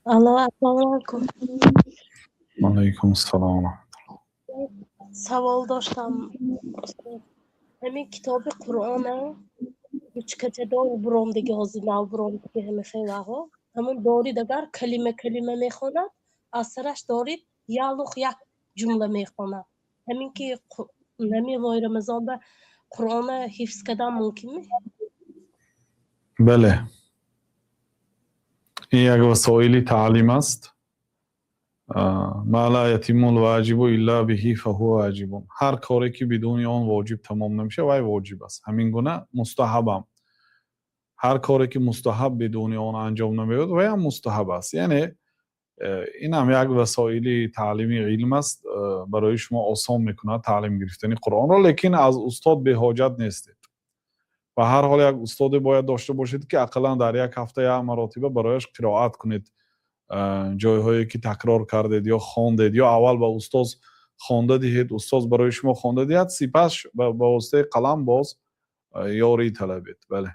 Алло, ассалому алайкум. Алайкум ассалом. Савол доштам. Ҳамин китоби Қуръона ручкачадор буромдиги, ҳозир нав буромдиги, ҳами хелаҳо ҳамон дорид, агар калима калима мехонад, аз сараш дорид, ялух як ҷумла мехонад. Ҳамин ки ҳамин моҳи Рамазонда Қуръона ҳифз кардан мумкинми? Бале, ин як васоили таълим аст. ما لا يتم الواجب إلا به فهو واجب. Ҳар коре ки бидуни он воҷиб тамом намешавад, вай воҷиб аст. Ҳамин гуна мустаҳабам, ҳар коре ки мустаҳаб бидуни он анҷом намеёбад, вайам мустаҳаб аст. Яъне инам як васоили таълими илм аст, барои шумо осон мекунад таълим гирифтани Қуръонро, лекин аз устод беҳоҷат нестед. Ба ҳар ҳол як устоде бояд дошта бошед, ки ақаллан дар як ҳафта як маротиба барояш қироат кунед, ҷойҳое ки такрор кардед ё хондед, ё аввал ба устоз хонда диҳед, устоз барои шумо хонда диҳад, сипас ба воситаи қалам боз ёрӣ талабед. Бале.